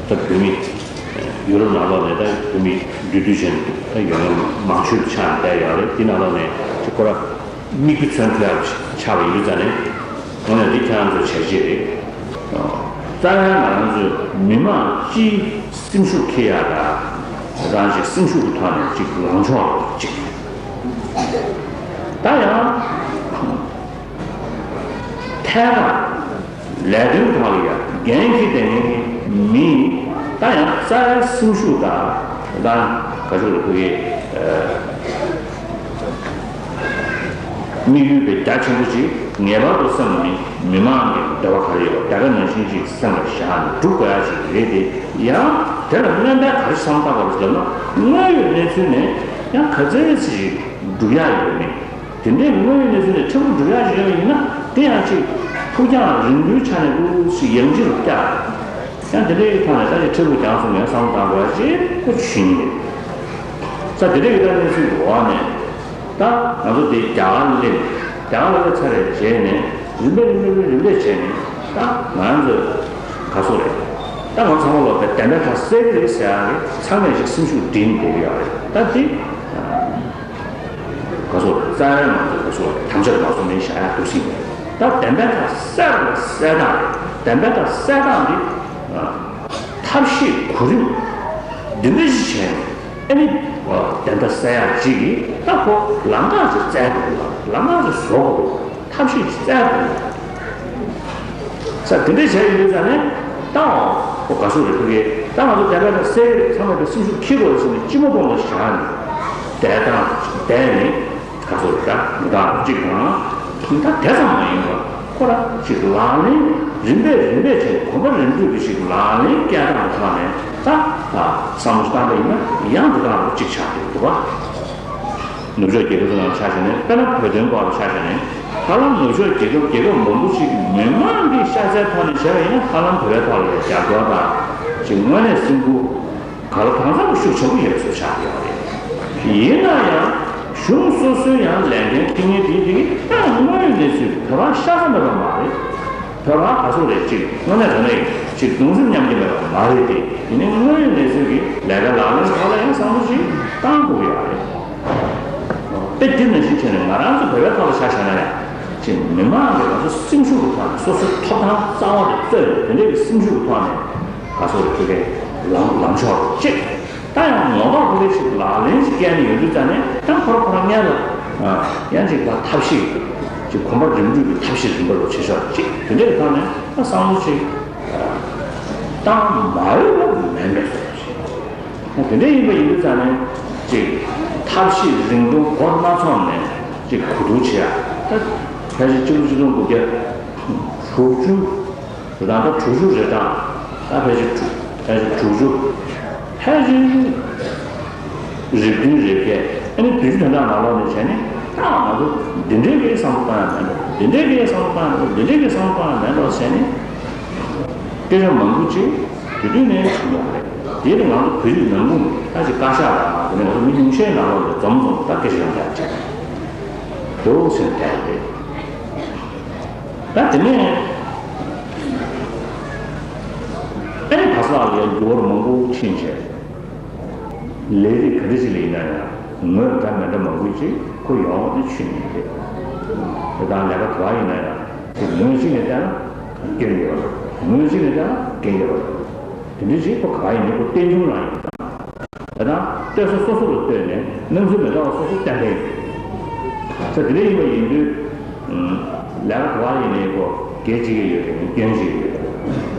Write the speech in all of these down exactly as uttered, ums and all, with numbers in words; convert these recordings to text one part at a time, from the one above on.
ད་བོད་མི་ཡུ་རོབ་ནང་ལོགས་ནས་ད་བོད་མི་འདུས་སྡོད་བྱས་ནས་ད་ཡོང་མང་ཤོས་ཆགས་ནས་བསྡད་ཡོད་རེད། དེ་ནང་ལོགས་ནས་ཅིག་ཁོ་ར་མིག་དཔེ་མཚོན་ཐུབ་ཡག་ཆགས་པ་ཡིན་ཙང་ནས། དངོས་གནས་འདི་ཁྱེད་རང་ཚོའི་བྱས་རྗེས་རེད། རྩ་བའི་ང་རང་ཚོའི་མི་མང་སྤྱིའི་སེམས་ཤུགས་འཁྱེར་ཡག་དང་། རང་གི་སེམས་ཤུགས་ཀྱི་ཐོག་ནས་ཅིག་ལངས་ཕྱོགས་ཅིག་ད་ཡང་ཐད་ཀར་ལས་དོན་ཁག་ལ་ཡང་འགན་འཁྱེར་བསྡད་མཁན་གྱི་མི་ད་ཡང་རྩ་བའི་སེམས་ཤུགས་དང་ད་ག་ཚོད་ལ་ཁོ་གི་དམིགས་ཡུལ་དཔེ་རྒྱ་ཆེན་པོ་ཅིག་ངེས་པར་དུ་སེམས་ནི་མི་མང་གི་འབྲེལ་བ་ག་རེ་ཡོད་པ་དེ་ག་ནང་བཞིན་ཅིག་སེམས་ལ་བཞག་ནས་སྒྲུབ་དགོས་ཡ་ཅིག་རེད་དེ། ཡང་དེ་ལ་སྔོན་དཔག་ག་རེ་བསམ་བཏང་དགོས་རེད་ཟེར་ན། དངོས་ཡོད་གནས་ཚུལ་ནས་ཡང་ག་ཚོད་ཅིག་སྒྲུབ་ཡ་ཡོད་མེད། དེ་འདྲའི་དངོས་ཡོད་གནས་ཚུལ་ནས་ཕྲན་བུ་འགྲུབ་ཡག་ཞིག་ཡོད་པ་ཡིན་ན། དེ་ཡང་ཅིག་ཕུགས་རྒྱང་རིང་པོའི་ཆ་ནས་ཀུ་ཅིག་ཡང་ཅིག་རུ་བཀྱག་ཡང་དེ་འདྲའི་ཐོག་ནས་ད་ཅིག་ཕྲན་བུ་རྒྱང་སོང་ཡང་བསམ་བློ་བཏང་དགོས་ཡ་ཅིག་ཁོ་ཆུན་ཡིན། ས་དེ་འདྲའི་ཡོད་ད་གནས་ཚུལ་གྱི་འོག་ནས་ད་ང་ཚོ་དེ་རྒྱ་གར་སླེབས། རྒྱ་གར་སླེབས་ཚར་བའི་རྗེས་ནས་རིམ་པས་རིམ་པས་རིམ་པས་རིམ་པས་བྱས་ནས་ད་ང་ཚོ་ག་སོ་རེད། ད་ང་ཚང་མ་ལོག་པའི་བདེན་པའི་ཁ་གསལ་གི་རེད་ཟེར་ཡ་རེད། ཚང་མས་ཅིག་སེམས་ཤུགས་སྒྲིམ་དགོས་ཀྱི་ཡོད་རེད། ད་དེ། ག་སོ་རྩ་བའི་ང་ཚོ་ག་སོ་དམ་བཅའ་མ་སོང་ནས་བཞག་ཡག་འདུག་སྲིད་ཡོད། ད་བདེན་པའི་ཁ་གསལ་བ་གསལ་སྟངས་རེད། བདེན་པའི་ཁ་གསལ་སྟངས་འདི་ཐབས་ཤེས་གོ་རིམ་འདི་འདྲ་ཞིག་བྱས་ནས་ཨ་ནི་བདེན་མཐའ་གསལ་ཡག་ཅིག་གིས་ད་ཁོ་ལམ་ཁ་ཅིག་བཙལ་དགོས་ལ། ལམ་ཁ་ཅིག་བཟོ་དགོས། ཐབས་ཤེས་ཅིག་བཙལ་དགོས། ས་དེ་འདྲ་བྱས་ཡོད་ཙང་ནས་ད་འོ་ག་སུ་རེད་ཕ་གི། ད་ང་ཚོ་བདེན་པ་དང་གསལ་རེད། ཚང་མ་དང་སེམས་ཤུགས་འཁྱེར་དགོས་ཟེར་ནས་སྤྱི་མོ་སྟོང་ལ་བཞག་ནས་བསྡད་སྟངས་བསྡད་ནས་ག་སུ་རེད། ད་མི་དག་གཅིག་དང་ད་དེ་ཙམ་མ་ཡིན་པར་ཁོ་ར་ཅིག་ལག་ལེན་རིམ་པས་རིམ་པས་བྱས་གོམ་པ་རིམ་བགྲོད་དེ་ཞིག་ལག་ལེན་བསྐྱལ་སྟངས་ཐོག་ནས་ད་བསམ་བློ་བཏང་པ་ཡིན་ན་ཡང་འདི་དག་ལ་གཅིག་ཆགས་ཀྱི་འདུག་བ། ནུབ་ཕྱོགས་རྒྱལ་ཁབ་ཚོ་ནང་ཆ་བཞག་ནས། དཔེར་ན་བོད་དོན་སྐོར་ལ་ཆ་བཞག་ནས། ཧ་ལམ་ནུབ་ཕྱོགས་རྒྱལ་ཁབ་རྒྱལ་ཁབ་མང་པོ་ཞིག་མི་མང་གི་ཤ་ཚའི་ཐོག་ནས་བྱས་པ་ཡིན་ན། ཧ་ལམ་བོད་པའི་ཐོག་ལ་རྒྱབ་སྐྱོར་དང་ཅིག་དངོས་གནས་སེམས་ཁུར་ག་ལ་གང་འཚམ་ཤུགས་ཆེན་པོ་ཡོད་པའི་ཚོད་ཆགས་ཡོད་རེད། ཡིན་ན་ཡང་གཞུང་སོ་སོའི་ཡང་ལས་འགན་འཁྱེར་མཁན་དེ་དེ་གི་ད་དངོས་ཡོད་གནས་ཚུལ་བོད་པ་ཤ་ཚ་མེད་པ་མ་རེད། བོད་པ་ག་ཚོད་རེད། ཅིག་དངོས་གནས་དྲང་གནས་ཅིག་གདུང་སེམས་མཉམ་སྐྱེད་མེད་པ་མ་རེད་དེ། དེ་ནི་དངོས་ཡོད་གནས་ཚུལ་གྱི་ལས་ཀ་ལག་ལེན་ཐོག་ལ་ཡང་བསམ་བློ་ཅིག་བཏང་དགོས་ཀྱི་ཡོད་རེད། དཔེ་འདི་ནང་བཞིན་བྱས་ནས་ང་རང་ཚོ་བོད་པའི་ཐོག་ལ་ཆ་བཞག་ན་ཡང་ཅིག་མི་མང་གིས་ང་ཚོ་སེམས་ཤུགས་ཀྱི་ཐོག་ནས་སོ་སོའི་ཐོབ་ཐང་རྩ་བ་ནས་རྩོད་ནས་དེ་འདྲའི་གི་སེམས་ཤུགས་ཀྱི་ཐོག་ནས་ག་ཚོད་རེད་ཕ་གི་ལངས་ལངས་ཕྱོགས་རེད་ཅིག་ད་ཡང་ངོ་ཐོག་ཁོ་རེ་ཞིག་ལག་ལེན་ཞིག་བསྐྱལ་ནས་ཡོང་དུས་ཙང་ནས་ཡང་ཁོ་རང་ཁོ་རང་སྔོན་ལ་ཡང་ཅིག་ད་ཐབས་ཤེས་ཅིག་གོམ་པ་རིམ་བགྲོད་ཀྱི་ཐབས་ཤེས་རིམ་པ་ལ་བྱེད་ཤོག་ཅིག་དེ་འདྲའི་ཐོག་ནས་ད་བསམ་བློ་ཅིག་བཏང་མ་འོས་པ་མེད་མེད་བཟོ་ཞིག་ད་དེ་འདྲ་ཡིན་པ་ཡིན་དུས་ཙང་ནས་ཅིག་ཐབས་ཤེས་རིང་ཐུང་སྒོ་སྣ་ཚོགས་ནས་ཅིག་གོ་བསྡུར་བྱེད་ཡ། ད་ཕལ་ཆེར་སྤྱི་ལོ་ཆིག་སྟོང་དགུ་བརྒྱ་དྲུག་ཅུ། རང་ལྟར་དྲུག་ཅུ་རེ་གྲངས། ད་ཕལ་ཆེར་དྲུག་ཕལ་ཆེར་དྲུག་ཅུ། ཕལ་ཆེར་རེ་བདུན་རེ་བརྒྱད། ཨ་ནི་བདུན་ཅུ་དོན་གྲངས་ནང་ལོགས་ནས་བྱས་ནས། ད་ང་ཚོ་འདི་འདྲའི་གི་བསམ་བློ་བཏང་ཡ་མེད་འགྲོ། འདི་འདྲའི་གི་བསམ་བློ་བཏང་ཡ་མེད་འགྲོ། འདི་འདྲའི་གི་བསམ་བློ་བཏང་ཡ་མེད་འགྲོ་ཟེར་ནས་སྐད་ཆ་མང་པོ་ཅིག་དེ་དུས་ནས་བྱུང་ཡོད་རེད། དེ་ནི་ང་ཚོ་བོད་རིགས་ནང་ཁུལ་ད་ཅིག་བཀའ་ཤག་ལ་དེ་ནས་ང་ཚོ་མི་ཉུང་ཤས་ནང་ལོགས་ནས་འཛོམས་འཛོམས་ད་སྐད་ཆ་ཡོང་ཡ་ཅིག་འདུག་ཟེར་བསྡད་རེད། ད་དེ་ནས་ཨ་ནི་བ་ས་ལ་ཡང་འགྱུར་བ་མང་པོ་ཕྱིན་བྱས། ལས་རིགས་ག་འདྲ་ཞིག་ལ་ཡིན་ན་ཡང་ངོས་འདྲ་མི་འདྲ་མང་པོ་ཅིག་ཁོ་ཡོང་བ་དེ་ཆོས་ཉིད་རེད། དེ་དང་ལས་ཀ་ག་པར་ཡིན་ན་ཡང་ཅིག་ངོས་གཅིག་ནས་བལྟས་ན་སྐྱོན་ཡོད་པ་རེད། ངོས་གཅིག་ནས་བལྟས་ན་འགན་ཡོད་པ་རེད། དེ་འདྲ་ཞིག་ཁོ་ག་པར་ཡིན་ནའི་ཁོ་རྟེན་འབྱུང་རང་ཡིན། དེ་དང་ལྟོས་ས་སོ་སོ་ལ་ལྟོས་ནས་སྣང་ཚུལ་མི་འདྲ་བ་སོ་སོ་བསྟན་པ་ཡིན། ས་དེ་འདྲ་ཡིན་པ་ཡིན་དུས། ལས་ཀ་ག་པར་ཡིན་ནའི་ཁོ་གལ་ཆེ་གི་ཡོད་རེད། སྐྱོན་ཆེ་གི་ཡོད་རེད།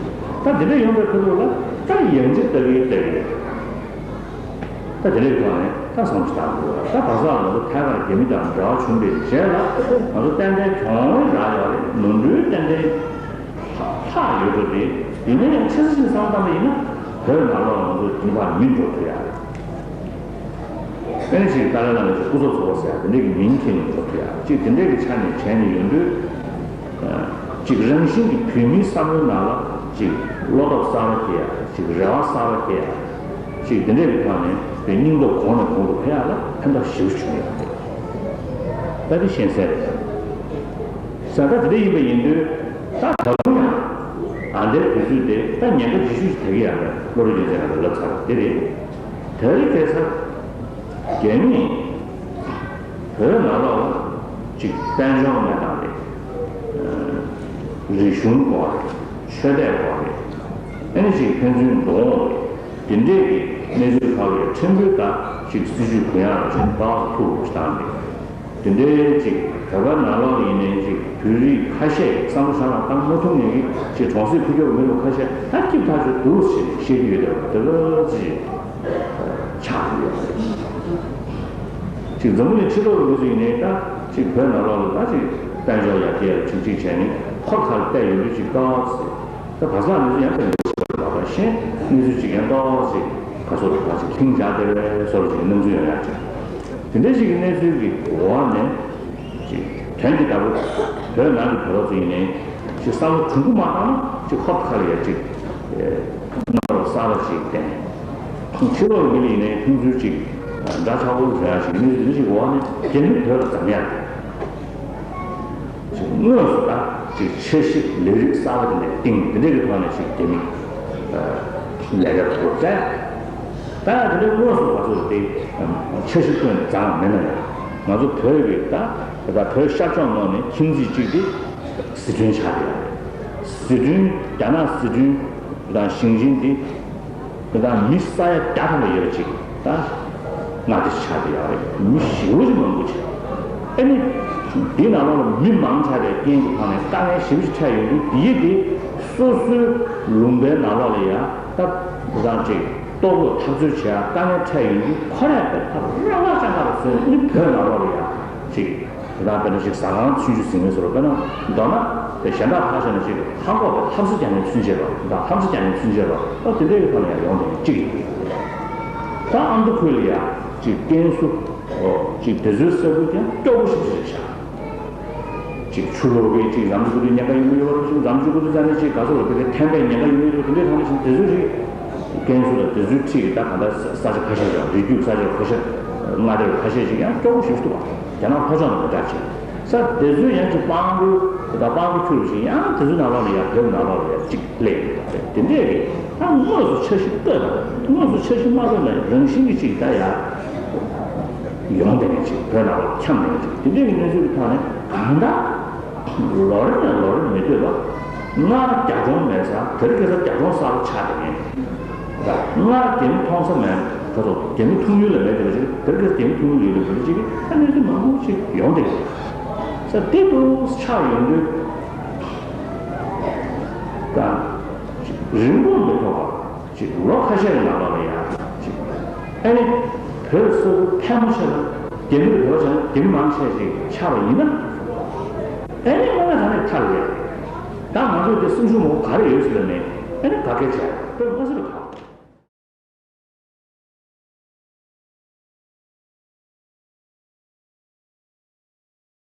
ད་དེ་འདྲ་ཡོང་པའི་ཁ་ཐུག་ལ་ད་ཡང་ཅིག་ལྟ་གི་ལྟ་གི་ཡོད། ད་དེ་འདྲའི་ཐོག་ནས་ད་བསམ་བློ་བཏང་དགོས་པ། ད་བ་ས་ང་ཚོ་ཐད་ཀར་རྒྱ་མི་དང་འབྲེལ་བ་བྱུང་པའི་རྗེས་ལ་ང་ཚོ་ཏན་ཏན་གྱོང་རག་ཡོད་རེད། ནོར་འཁྲུལ་ཏན་ཏན་ལྷག་ཡོད་འགྲོ། དེ་ཡིན་ན་ཡང་ཆེ་ས་ཆེ་ས་བསམ་བཏང་པ་ཡིན་ན་བོད་ནང་ལོགས་ང་ཚོ་དེ་བར་མི་འགྲོ་ཐུབ་ཡ་རེད། དཔེར་ན་ཅིག་ཏཱ་ལའི་བླ་མའི་སྐུ་ཚབ་ཚོགས་པ་ཟེར་ཡ་དེ་འདྲ་གི་མིང་འཁྱེར་ནས་འགྲོ་ཐུབ་ཡ། ཅིག་དེ་འདྲ་གི་ཆ་ནས་བྱས་ནས་ཡོང་དུས། ཅིག་རང་བཞིན་གྱི་བོད་མིའི་བསམ་བློའི་ནང་ལ་ཅིག་བློ་སྟོབས་གསར་པ་སྐྱེ་ཡ། ཅིག་རེ་བ་གསར་པ་སྐྱེ་ཡ། ཅིག་དེ་འདྲ་གི་ཐོག་ནས་བོད་སྙིང་སྟོབས་གོང་ནས་གོང་དུ་འཕེལ་ཡ་ལ་ཕན་ཐོགས་ཞེ་པོ་བྱུང་ཡོད་རེད། ད་དེ་ཤེས་གསལ་རེད། ས་ད་དེ་འདྲ་ཡིན་པ་ཡིན་དུས་ད་ད་དུང་ཡང་། ད་ལྟའི་དུས་ཚོད་དེ་ད་ཉེན་ཁ་ཆེ་ཤོས་ཤིག་ད་གི་ཡང་བློ་གྲོས་རྒྱལ་མཚན་ལགས་ཀྱིས་ལབ་ཚར་བ་དེ་རེད། དེ་རིང་ཁ་སང་རྒྱ་མིས་བོད་ནང་ལོགས་ལ་ཅིག་དཔལ་འབྱོར་གནས་སྟངས་རེད། རིག་གཞུང་སྐོར་རེད། ཆོས་དད་སྐོར་རེད། ཨ་ནི་ཅིག་ཕན་ཚུན་འགྲོ་འོང་རེད། དེ་འདྲས་ཀྱི་གནས་ཚུལ་ཁག་ལ་ཕྲན་བུ་ད་ཅིག་སྲིད་བྱུས་གུ་ཡངས་ལ་ཅིག་ཏོག་ཙམ་ཐུག་འགྲོ་བཞིན་བཏང་རེད། དེ་འདྲའི་ཅིག་བོད་པ་ནང་ལོགས་ལ་ཡིན་ནའི་ཅིག་བོད་རིགས་ཁ་ཤས་བསམ་བློ་བཞག་ན་བཏང་མ་ཐུབ་མཁན་གྱི་ཅིག་གྲོང་གསེབ་ཁུལ་ཀྱི་མི་རབས་ཁ་ཤས་ད་སྐྱིད་ཐག་ཆོད་འདུག་ཟེར་ནས་བཤད་ཀྱི་ཡོད་དེ་བ་དེ་ག་ཚོད་ཅིག་ཆགས་ཀྱི་ཡོད་རེད། ཅིག་འཛམ་བུ་གླིང་ཕྱི་ལོགས་ཀྱི་མི་ཚོ་ཡིན་ནའི་ད་ཅིག་བོད་ནང་ལོགས་ལ་ད་ཅིག་དཔལ་འབྱོར་ཡར་རྒྱས་ལ་ཅིག་ཅིག་བྱས་ནས་ཁོ་ཁ་ལ་བལྟས་ཡོང་དུས་ཅིག་དཀའ་བ་ཟེར། ད་བར་སྐབས་ནས་ཡང་དེ་འདྲ་ཞིག་ལ་བ་ཤེས་གནས་ཚུལ་ཅིག་ཡང་ཏོག་ཙམ་ག་ཚོད་རེད་ཅིག་ལྷིང་འཇགས་བསྡད་པའི་བཟོ་འདྲ་ཅིག་གི་སྣང་ཚུལ་ཡོང་ཡག་ཅིག་དེ་འདྲ་ཞིག་གི་གནས་ཚུལ་གྱི་འོག་ནས་ཅིག་དོན་འདི་ལྟ་བུ་བོད་ནང་གི་བོད་པ་ཚོ་ཡིན་ནའི་ཅིག་བསམ་བློ་གྲུང་པོ་མ་བཏང་ན་ཅིག་ཧོབ་ཁ་ལ་ཡ་ཅིག་གནམ་རུ་གསར་པ་ཅིག་བསྟན། ཕྱི་ལོགས་མི་ལ་ཡིན་ནའི་མཐོང་ཚུལ་ཅིག་འདྲ་ཆགས་པོ་བཟོ་ཡག་ཅིག་གནས་ཚུལ་འདི་འདྲ་ཞིག་གི་འོག་ནས་རྒྱ་མི་བོད་ལ་འཛམ་ཡག་དངོས་སུ་ད་ཅིག་འཆར་གཞི་ལས་རིགས་གསར་པ་དེ་འདྲ་བཏིང་དེ་འདྲ་གི་ཐོག་ནས་ཅིག་རྒྱ་མི་ལས་ཀ་དེ་ཚོ་བཙལ། ད་དེ་འདྲ་དངོས་སུ་ང་ཚོ་དེ་འཆར་གཞི་བཏོན་བཟང་མེད་ན་ཡང་ང་ཚོ་བོད་ཀྱི་ད་ད་བོད་ཤར་ཕྱོགས་ནང་ནས་ཁྱིམ་མཚེས་གཅིག་དེ་ཟི་ཁྲོན་ཆགས་བསྡད་ཡོད་རེད། ཟི་ཁྲོན་རྒྱ་ནག་ཟི་ཁྲོན་དང་ཞིང་ཆེན་དེ། དེ་དག་མི་ས་ཡ་བརྒྱ་ཐམ་པ་ཡོད་པ་ཅིག་ད་མངའ་སྡེ་ཆགས་བསྡད་ཡོད་རེད། མི་ཞེ་པོ་ཅིག་མང་པོ་ཅིག་ཨ་ནི་འདི་ནང་ལོགས་ལ་མི་མང་ཆགས་པའི་རྐྱེན་གྱི་ཐོག་ནས་དཀའ་ངལ་ཞེ་པོ་ཅིག་འཕྲད་ཡོང་དུས་དེ་ཡི་དེ་སོ་སོའི་ལུང་པའི་ནང་ལོགས་ལ་ཡ་ད་དེ་དག་ཅིག་ལྟོ་གོས་འཐབ་རྩོད་བྱེད་ཡ་དཀའ་ངལ་འཕྲད་ཡོང་དུས་ཁོ་རས་དཔེ་ཐབས་ར་བ་ཅག་ཁ་ལ་བཟོས་ནས་ཨ་ནི་བོད་ནང་ལོགས་ལ་ཡ་ཅིག་དེ་དང་དཔེར་ན་ཅིག་ཟ་ཁང་ཆུང་ཆུང་ཟིན་ངེས་སོ་ར་དཔེར་ན་མདོར་ན་དེ་གཞན་དག་ཁ་ཤས་ནས་ཅིག་ཧ་གོ་བའི་ལྷ་བསིལ་རྒྱ་མཚོའི་ཚུན་ཆད་པ་དང་ལྷ་བསིལ་རྒྱ་མཚོའི་ཚུན་ཆད་པ་ཨ་དེ་འདྲའི་གི་ཐོག་ནས་ཡང་ཡོང་དེ་གཅིག་ཡིན། ད་ཨ་མདོ་ཁུལ་ལ་ཡང་ཅིག་ཀན་སུའུ་ཨོ་ཅིག་དེ་ཚོའི་ས་ཁུལ་ཀྱང་སྐྱོ་པོ་ཞིག་རེད་ཤག་ཅིག་ཆུ་ལོག་གི་ཅིག་རམ་ཆུ་ཀུ་ཏུ་ཉེན་ཁ་ཡོད་མི་ཡོད་པ་རེད། ཅིག་རམ་ཆུ་ཀུ་ཏུ་ཙ་ནས་ཅིག་ག་ཚོད་ལ་དེ་གའི་ཐན་པའི་ཉེན་ཁ་ཡོད་མི་ཡོད་པ་དེ་འདྲའི་ཐོག་ནས་ཅིག་དེ་ཚོའི་ཅིག་ཀན་སུའུ་དང་དེ་ཚོའི་འཁྲིས་ཀྱི་ད་གང་ལྟར་ས་ཆ་ཁ་ཤས་ཤིག་རི་རྒྱུད་ས་ཆ་ཁ་ཤས་མངའ་སྡེ་ཁ་ཤས་ཤིག་ཡང་སྐྱོ་པོ་ཞིག་འདུག་བ། རྒྱ་ནག་ལྷོ་ཕྱོགས་ནང་ལ་འདྲ་ཅིག་ས་དེ་ཚོའི་ཡང་ཅིག་སྤང་རུ་དེ་དང་སྤང་རུ་ཁྱུ་རུ་ཞིག་ཡང་དེ་ཚོའི་ནང་ལོགས་ལ་ཡང་བོད་ནང་ལོགས་ལ་ཡང་ཅིག་སླེབས་ཡོད་པ་རེད། དེ་འདྲས་རེད། ད་དངོས་སུ་འཆར་གཞི་བཏོད་པ་དངོས་སུ་འཆར་གཞི་མ་བཏོད་ན་རང་བཞིན་གྱི་ཅིག་ད་ཡང་ཡོང་བསྡད་མཁན་ཅིག་བོད་ནང་ལ་འཁྱམས་བསྡད་མཁན་ཅིག་དེ་འདྲས་ཀྱི་གནས་ཚུལ་གྱི་ཐོག་ནས་གང་ལྟར། ལོ་རེ་ནས་ལོ་རེ་མི་སྡོད་པ། སྔར་རྒྱ་གྲོང་མེད་ས་དེ་རིང་ཁ་སང་རྒྱ་གྲོང་གསར་པ་ཆགས་བསྡད་མཁན། ད་སྔར་རྒྱ་མི་མཐོང་ས་མེད་ཁ་སང་རྒྱ་མི་ཐུག་ཡུལ་ལ་མེད་བསྡད་པ་ཅིག་དེ་རིང་ཁ་སང་རྒྱ་མི་ཐུག་ཡུལ་ཡོད་པ་ཅིག་ཨ་ནི་དེ་མང་པོ་ཅིག་ཡོང་བསྡད་ཡོད། ས་དེ་འདུག་ཆགས་ཡོང་དུས་ད་རིང་པོ་མི་ཐོགས་པ། ཅིག་ལོ་ཁ་ཤས་ཀྱི་ནང་ལོགས་ལ་ཡང་ཅིག་ཨ་ནི་བོད་སོག་པོ་ཕལ་མོ་ཆེ་ལ་རྒྱ་མི་ལ་བོད་ཆ་རྒྱ་མི་མང་ཆེ་ཅིག་ཆགས་པ་ཡིན་ན་ཨ་ནི་དངོས་གནས་དྲང་གནས་ཐར་རེད། ད་ང་ཚོས་དེ་སེམས་ཤུགས་མང་པོ་ག་རེ་ཡོད་ཟེར་ལབ་ནས་ཨ་ནི་ག་གེ་བྱས་དཔེ་མ་སྲིད་པ་ག་